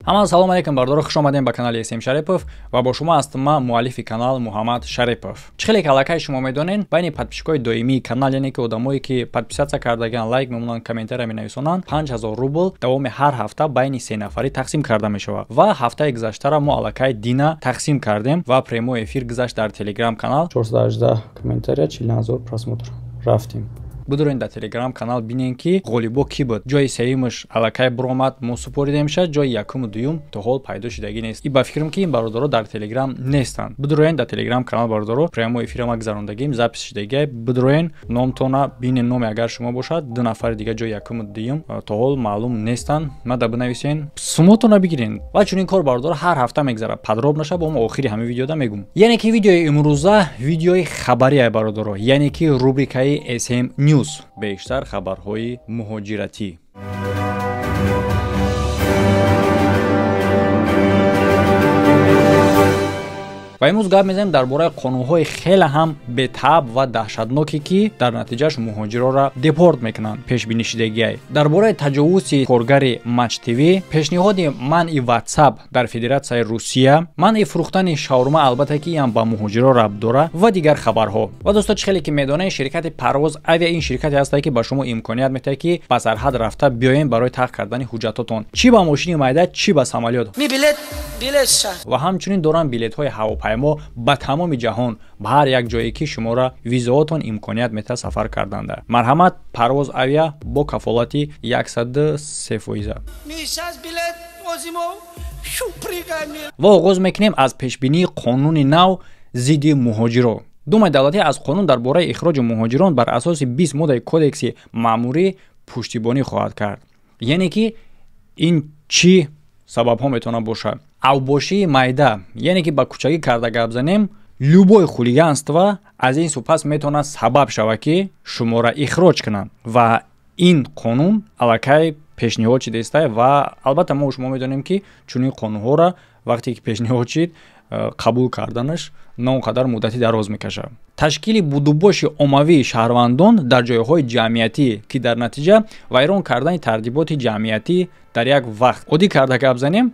Ҳама салом алейкум, бародаро, хуш омадем ба канали СМ Шарипов ва бо шумо ҳастам ман, муаллифи канал Муҳаммад Шарипов. Чӣ хеле ки аллакай шумо медонед, байни подписчикои доимии канал, яъне ки одамое ки подписаться кардагиан, лайк мемонанд, комментария менависонанд, 5000 рубл давоми ҳар ҳафта байни се нафарӣ тақсим карда мешавад. Ва ҳафтаи гузаштара мо аллакай дина тақсим кардем ва прямой эфир гузашт дар телеграм канал. 418 комментария, 40000 просмотр. Рафтем. Бидурен дар телеграм канал бинен, ки ғолибо кӣ буд. Ҷои сеюмаш аллакай буромад, мо супоридемша, ҷои якуму дуюм то ҳол пайдо шудагӣ нест. И ба фикрам, ки ин бародаро дар телеграм нестанд. Бидуроен дар телеграм канал, бародаро, прямой эфира ма гузарондагим, запись шудагиай. Бидуроен, номтона бинен, номе агар шумо бошад. Ду нафари дига ҷои якуму дуюм то ҳол маълум нестанд. Мада бинависен, сумотона бигирен. Ва чунин кор, бародаро, ҳар ҳафта мегзарад. Подробно ша бо мо охири ҳамин видеода мегум. Яъне ки видеои имрӯза видеои хабария, бародаро, яъне ки рубрикаи SM News, бештар хабарҳои муҳоҷиратӣ. Ва имрӯз гап мезанем дар бораи қонунҳои хеле ҳам бетааб ва даҳшатноке, ки дар натиҷааш муҳоҷирора депорт мекунанд, пешбинишидагиай. Дар бораи таҷовузи коргари Матч ТВ, пешниҳоди манъи Ватсап дар Федератсияи Русия, манъи фурӯхтани шаурма, албатта ки ам ба муҳоҷиро рабт дора, ва дигар хабарҳо. Ва дӯсто, чӣ хеле ки медонед, ширкати Парвоз Авиа ин ширкате ҳастае, ки ба шумо имконият метиҳад, ки ба сарҳад рафта биёем барои тақ кардани ҳуҷҷатотон, чӣ ба мошини майда, чӣ ба самолёт. Ва ҳамчунин доранд билетҳои ҳавопаймо ба тамоми ҷаҳон, ба ҳар як ҷое ки шуморо визаотон имконият метиҳад сафар карданда. Марҳамат, Парвоз Авиа бо кафолати 103%. Ва оғоз мекунем аз пешбинии қонуни нав зидди муҳоҷиро. Думаи давлатӣ аз қонун дар бораи ихроҷи муҳоҷирон бар асоси 20 моддаи кодекси маъмурӣ пуштибонӣ хоҳад кард. Яъне ки ин чӣ сабабҳо метавонад бошад? Авбошии майда, яъне ки ба кӯчагӣ карда гап занем, любой хулиганство аз ин сӯ пас метавонад сабаб шавад, ки шуморо ихроҷ кунанд. Ва ин қонун аллакай пешниҳод шудааста. Ва албатта мо шумо медонем, ки чунин қонунҳоро вақте ки пешниҳод шид, қабул карданаш на он қадар муддати дароз мекашад. Ташкили будубоши оммавии шаҳрвандон дар ҷойҳои ҷамъиятӣ, ки дар натиҷа вайрон кардани тартиботи ҷамъиятӣ дар як вақт. Оддӣ карда гап занем,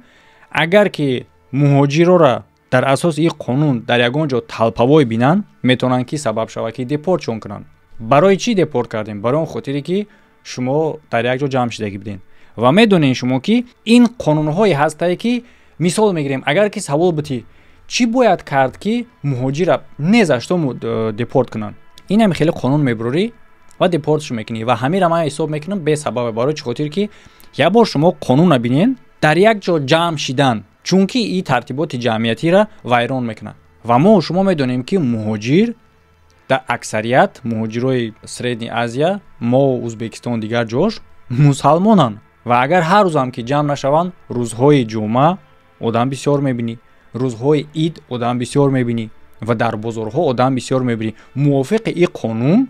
агар ки муҳоҷирора дар асоси ин қонун дар ягон ҷо талпавой бинанд, метавонанд, ки сабаб шавад, ки депортшон кунанд. Барои чӣ депорт кардем? Барои он хотире, ки шумо дар як ҷо ҷамъ шудагӣ будем. Ва медонед шумо, ки ин қонунҳое ҳастае, ки мисол мегирем, агар ки савол бутӣ, чӣ бояд кард, ки муҳоҷира незашто депорт кунанд, инам хеле қонун мебурорӣ ва депортш мекунӣ. Ва ҳамира ман ҳисоб мекунам бесабабе. Барои чӣ хотир ки як бор шумо қонунро бинед, дар як ҷо ҷамъ шидан, чунки ин тартиботи ҷамъиятиро вайрон мекунад. Ва мо шумо медонем, ки муҳоҷир дар аксарият муҳоҷирои Средний Азия, мо, Узбекистон, дигар ҷош мусалмонанд. Ва агар ҳар рӯзам ки ҷамъ нашаванд, рӯзҳои ҷумъа одам бисёр мебинӣ, рӯзҳои ид одам бисёр мебинӣ ва дар бозорҳо одам бисёр мебинӣ. Мувофиқи ин қонун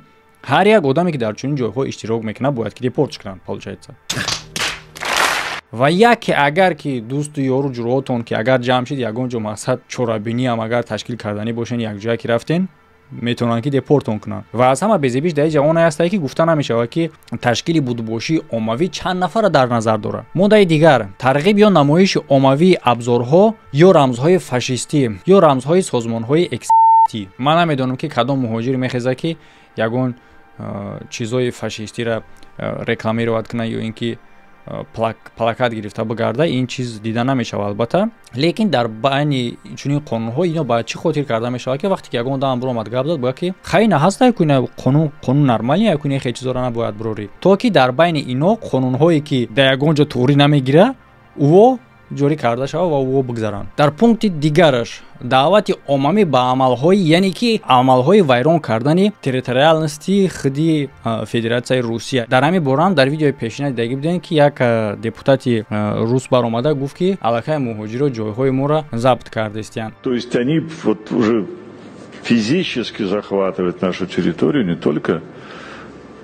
ҳар як одаме, ки дар чунин ҷойҳо иштирок мекунад, бояд ки депорт кунанд, получается. Ва яке агар ки дӯсту ёру ҷуроотон ки агар ҷамъ шид ягон ҷо, мақсад чорабиниам агар ташкил карданӣ бошен, якҷоя ки рафтен, метавонанд, ки депортон кунанд. Ва аз ҳама безебиш дар ин ҷавоне ҳастае, ки гуфта намешавад, ки ташкили будубошии оммавӣ чанд нафарро дар назар дорад. Моддаи дигар: тарғиб ё намоиши оммавии абзорҳо ё рамзҳои фашистӣ ё рамзҳои созмонҳои экстремистӣ. Ман намедонам, ки кадом муҳоҷир мехезад, ки ягон чизҳои фашистиро рекламировать кунад ё ин ки плакат гирифта бигарда. Ин чиз дида намешавад, албатта. Лекин дар байни чунин қонунҳо ино ба чӣ хотир карда мешавад, ки вақте ки ягон одам биромад, гап зад, бояд ки хайна ҳаста, ку ина қонун, қонун нормалия, ку ина хел чизоро набояд бирорӣ, то ки дар байни ино қонунҳое, ки дар ягон ҷо туғрӣ намегира, ӯо ҷорӣ карда шавад ва ӯо бигзаранд. Дар пункти дигараш даъвати оммавӣ ба амалҳои, яъне ки амалҳои вайрон кардани территориальности худи Федератсияи Русия. Дар ҳамин бора дар видеои пешина дидагӣ будем, ки як депутати рус баромада гуфт, ки аллакай муҳоҷиро ҷойҳои моро забт кардистиянд. То есть они вот уже физически захватывают нашу территорию не только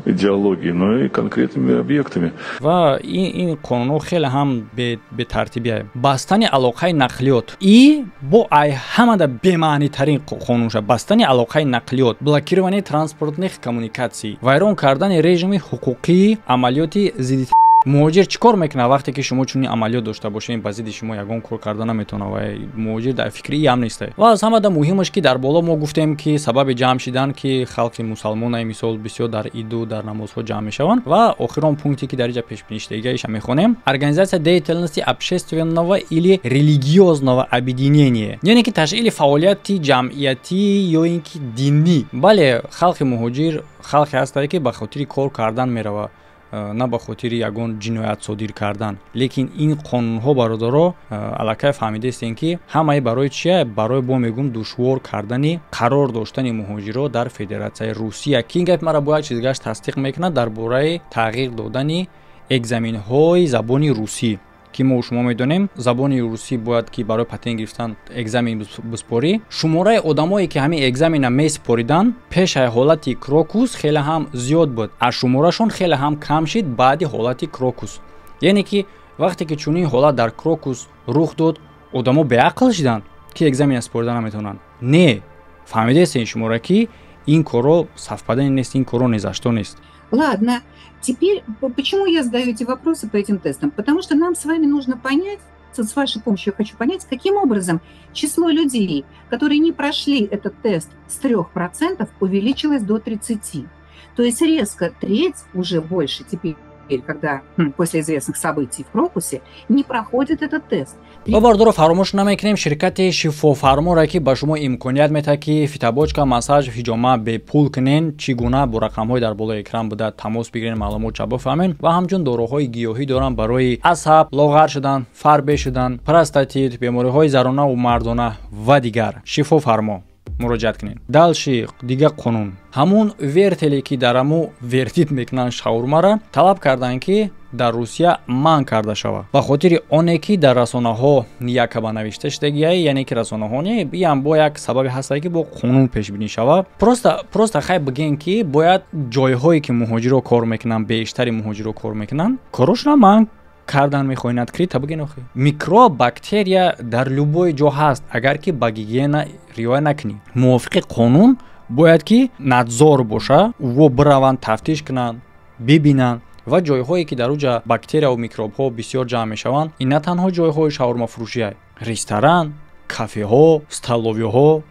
идеологией, но и конкретными объектами. Ва ин қонунҳо хеле ҳам бетартибия. Бастани алоқаи нақлиёт и бо ай ҳамада бемаънитарин қонунша, бастани алоқаи нақлиёт, блокирование транспортных коммуникаций, вайрон кардани режими ҳуқуқии амалиёти зидди Муҳоҷир чӣ кор мекунад вақте ки шумо чунин амалиёт дошта бошед, ба зидди шумо ягон кор карда наметавонад ва муҳоҷир дар фикри ам нест. Ва аз ҳамада муҳимаш, ки дар боло мо гуфтем, ки сабаби ҷамъ шидан, ки халқи мусалмона мисол бисёр дар иду дар намозҳо ҷамъ мешаванд. Ва охирон пункте, ки дар инҷа пешбинишдагиаша мехонем: организация деятельности общественного или религиозного объединения, яъне ки ташкили фаъолияти ҷамъиятӣ ё ин ки динӣ. Бале, халқи муҳоҷир халқе ҳастае, ки ба хотири кор кардан меравад, на ба хотири ягон ҷиноят содир кардан. Лекин ин қонунҳо, бародаро, аллакай фаҳмидаистем, ки ҳамаи барои чия? Барои, бо мегӯм, душвор кардани қарор доштани муҳоҷиро дар Федератсияи Русия, ки ин гапи маро бо як чизгаш тасдиқ мекунад дар бораи тағйир додани экзаменҳои забони русӣ, ки мо шумо медонем, забони русӣ бояд ки барои патент гирифтан экзамен биспорӣ. Шумораи одамое, ки ҳамин экзамена месупориданд, пешаи ҳолати Крокус хеле ҳам зиёд буд, аз шуморашон хеле ҳам кам шид баъди ҳолати Крокус. Яъне ки вақте ки чунин ҳолат дар Крокус рух дод, одамо беақл шиданд, ки экзамена супорида наметавонанд? Не, фаҳмидаестед шумора, ки ин корро совпадение нест, ин корро незашто нест. Ладно, теперь почему я задаю эти вопросы по этим тестам? Потому что нам с вами нужно понять, с вашей помощью я хочу понять, каким образом число людей, которые не прошли этот тест, с 3% увеличилось до 30%. То есть резко треть уже больше теперь, когда после известных событий в Крокусе не проходит этот тест. Ва, бародаро, фаромӯш намекунем ширкати Шифофарморе, ки ба шумо имконият метаҳад, ки фитобочка, массаж, ҳиҷома бепул кунен. Чӣ гуна? Бо рақамҳои дар болои экран буда тамос бигирен, маълумотша бифаҳмен. Ва ҳамчун доруҳои гиёҳӣ доранд барои асаб, лоғар шудан, фарбе шудан, простатит, бемориҳои заронаву мардона ва дигар. Шифофармо муроҷиат кунед. Дальше, дига қонун, ҳамун вертеле, ки дар аму вертит мекунанд шаурмара, талаб карданд, ки дар Русия манъ карда шавад, ба хотири оне ки дар расонаҳо якаба навишта шудагиай. Яъне ки расонаҳо не, иам бо як сабабе ҳастае, ки бо қонун пешбинӣ шавад. Просто хай бигӯем, ки бояд ҷойҳое, ки муҳоҷиро кор мекунанд, бештари муҳоҷиро кор мекунанд, корошонро манъ кардан мехоҳед, открыто бигӯен. Охи микроб, бактерия дар любой ҷо ҳаст, агар ки ба гигиена риоя накунӣ. Мувофиқи қонун бояд ки надзор боша, во бираванд, тафтиш кунанд, бибинанд. Ва ҷойҳое, ки дар уҷа бактерияву микробҳо бисёр ҷамъ мешаванд, ин на танҳо ҷойҳои шаурмафурӯшия, ресторан, кафеҳо, столовыйҳо,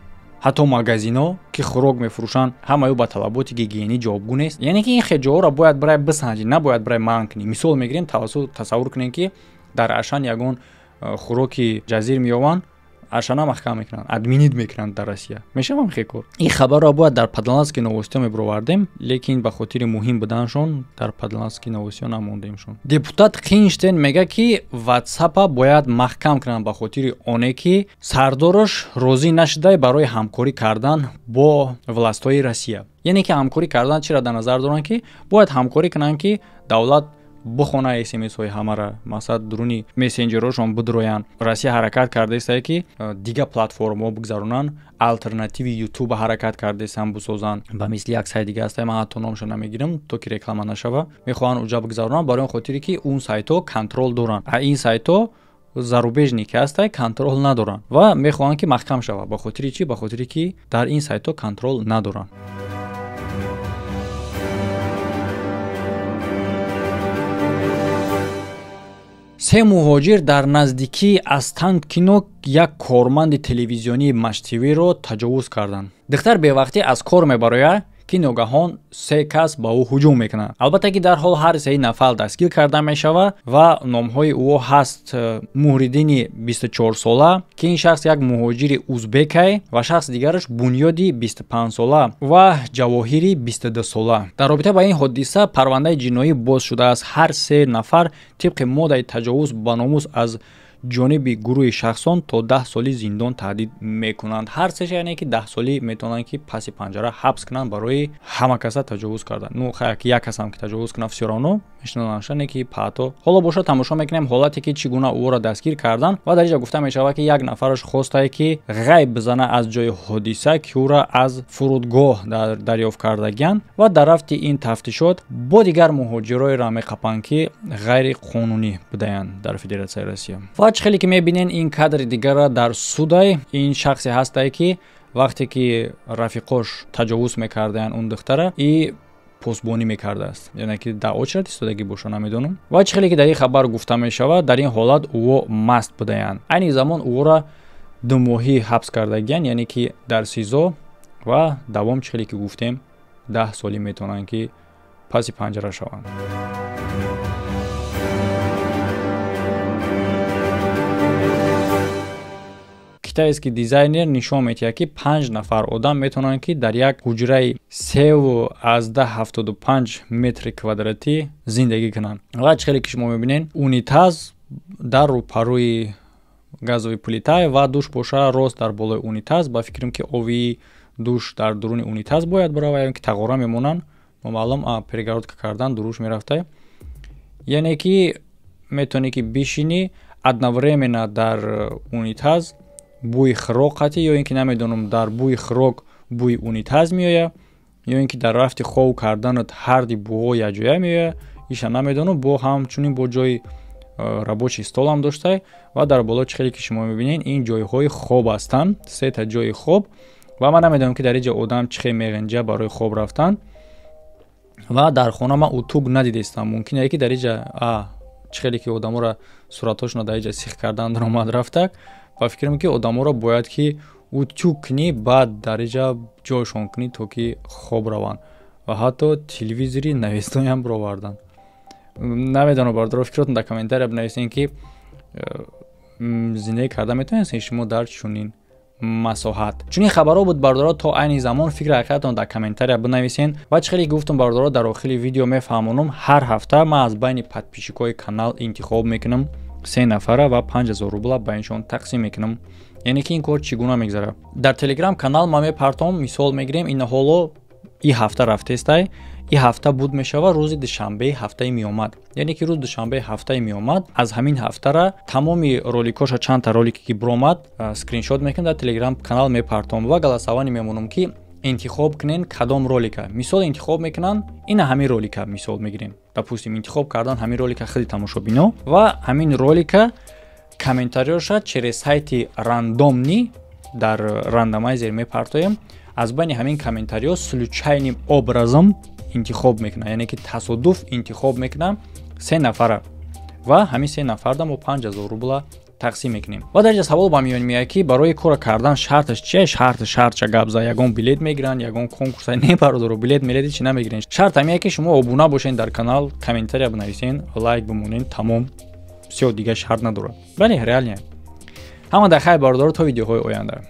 ҳатто магазинҳо, ки хӯрок мефурӯшанд, ҳамаи ба талаботи гигиенӣ ҷавобгӯ нест. Яъне ки ин хел ҷоҳоро бояд барай бисанҷӣ, набояд барай манъ кунӣ. Мисол мегирем, тасаввур кунем, ки дар Ашан ягон хӯроки ҷазир меёванд, Ашана маҳкам мекунанд, отменить мекунанд. Дар Россия мешавам хел кор. Ин хабарро бояд дар Подоланские новостиҳо мебировардем, лекин ба хотири муҳим буданашон дар Подоланские новостиҳо намондемшон. Депутат Хинштейн мега, ки Ватсапа бояд маҳкам кунанд, ба хотири оне ки сардорош розӣ нашудай барои ҳамкорӣ кардан бо властҳои Россия. Яъне ки ҳамкорӣ кардан чиро дар назар доранд? Ки бояд ҳамкорӣ кунанд, ки давлат бихона смсҳои ҳамара, масалан, дуруни мессенҷерҳошон бидроянд. Россия ҳаракат кардаистае, ки дигар платформаҳо бигзаронанд, алтернативи Ютуба ҳаракат кардаистанд бисозанд. Ба мисли як сайт дига ҳастае, ман ҳатто номашо намегирам, то ки реклама нашава. Мехоҳанд уҷа бигзаронанд, барои он хотире ки он сайтҳо контроль доранд, а ин сайтҳо зарубежный ки ҳастай, контроль надоранд. Ва мехоҳанд, ки маҳкам шавад. Ба хотири чӣ? Ба хотире ки дар ин сайтҳо контроль надоранд. Се муҳоҷир дар наздикии Останкино як корманди телевизионии Матч ТВ-ро таҷовуз карданд. Духтар бевақтӣ аз кор мебарояд, ки ногаҳон се кас ба ӯ ҳуҷум мекунанд. Албатта ки дарҳол ҳар сеи нафар дастгир карда мешавад ва номҳои ӯ ҳаст: Муҳриддини 24-сола, ки ин шахс як муҳоҷири узбекай, ва шахси дигараш Бунёди 25-сола ва Ҷавоҳири 22-сола. Дар робита ба ин ҳодиса парвандаи ҷиноӣ боз шудааст. Ҳар се нафар тибқи моддаи таҷовуз ба номус аз ҷониби гурӯҳи шахсон то 10 соли зиндон таҳдид мекунанд. Ҳар сеша, яъне ки 10 солӣ метавонанд, ки паси панҷара ҳабс кунанд барои ҳама каса таҷовуз кардан. Ну хай, як касам ки таҷовуз кунад, всё равно мешинонашане не ки паато. Ҳоло бошад, тамошо мекунем ҳолате, ки чӣ гуна ӯро дастгир кардан. Ва дар инҷа гуфта мешавад, ки як нафараш хостае, ки ғайб бизана аз ҷои ҳодиса, ки ӯро аз фурудгоҳ дарёфт кардагиянд. Ва дар рафти ин тафтишот бо дигар муҳоҷироеро меқапанд, ки ғайриқонунӣ будаянд дар Федератсияи Россия. Ва чӣ хеле ки мебинен, ин кадри дигара дар судай ин шахсе ҳастае, ки вақте ки рафиқош таҷовуз мекардаянд он духтара и Посбонӣ мекардааст, яъне ки дар очередь истодагӣ боша, намедонам. Ва чӣ хеле ки дар ин хабар гуфта мешавад, дар ин ҳолат ӯо маст будаянд. Айни замон ӯро 2 моҳӣ ҳабс кардагиянд, яъне ки дар СИЗО, ва давом, чӣ хеле ки гуфтем, 10 солӣ метавонанд, ки паси панҷара шаванд. Китайский дизайнер нишон медиҳад, ки панҷ нафар одам метавонанд, ки дар як ҳуҷраи 3,75 метри квадратӣ зиндагӣ кунанд. Ва чӣ хеле ки шумо мебинед, унитаз дар рӯпарӯи газовый плита ва душ боша рост дар болои унитаз. Ба фикрам, ки ови душ дар дуруни унитаз бояд барава ё ки тағора мемонанд, номаълум. Перегородка кардан дуруш мерафта, яъне ки метавонӣ, ки бишинӣ одновременно дар унитаз бӯи хӯрок қатӣ, ё ин ки намедонам, дар бӯи хӯрок бӯи унитаз меояд, ё ин ки дар рафти хов карданат ҳарди бӯҳо якҷоя меояд, иша намедонам. Бо ҳамчунин бо ҷои рабочий столам доштай ва дар боло, чӣ хеле ки шумо мебинед, ин ҷойҳои хоб ҳастанд, сета ҷои хоб. Ва ман намедонам, ки дар ин ҷо одам чӣ хел меғинҷа барои хоб рафтан. Ва дар хона ман утюг надидестам. Мумкин ки дар инҷа чӣ хеле ки одаморо суратҳошонро дар инҷа сих кардан даромад рафтак. Ба фикрам, ки одаморо бояд ки утюг кунӣ, баъд дар инҷа ҷойшон кунӣ, то ки хоб раванд. Ва ҳатто телевизори навистониам бироварданд. Намедонам, бародаро, фикротон дар комментария бинависем, ки зиндагӣ карда метавонистед шумо дар чунин масоҳат. Чунин хабарҳо буд, бародаро, то айни замон. Фикри ҳақиқатон дар комментария бинависен. Ва чӣ хеле гуфтум, бародаро, дар охири видео мефаҳмонам, ҳар ҳафта ман аз байни подписчикҳои канал интихоб мекунам се нафара ва 5000 рубла ба иншон тақсим мекунам. Яъне ки ин кор чӣ гуна мегзарад? Дар телеграм канал ман мепартом. Мисол мегирем, ина ҳоло и ҳафта рафтестай, и ҳафта буд мешавад рӯзи душанбеи ҳафтаи меомад, яъне ки рӯзи душанбеи ҳафтаи меомад. Аз ҳамин ҳафтара тамоми роликоша, чандта ролике ки биромад, скриншот мекунам, дар телеграм канал мепартом ва голосование мемонам, ки интихоб кунен кадом ролика. Мисол, интихоб мекунанд ина ҳамин ролика, мисол мегирем, допустим, интихоб кардан ҳамин ролика хеле тамошобино ва ҳамин ролика комментариёша через сайти рандомный дар рандомайзер мепартоем. Аз байни ҳамин комментариҳо случайным образом интихоб мекунам, яъне ки тасодуф интихоб мекунам се нафара ва ҳамин се нафарда мо 5000 рубла тақсим мекунем. Ва дар инҷа савол ба миён меояд, ки барои кора кардан шарташ чия? Шартша гап за, ягон билет мегиранд, ягон конкурса? Не, бародаро, билет мелети чи намегирен. Шарт ҳамие, ки шумо обуна бошен дар канал, комментария бинависен, лайк бимонен, тамом, всё, дигар шарт надорад. Бале, реально. Ҳама дар хайр, бародаро, то видеоҳои оянда.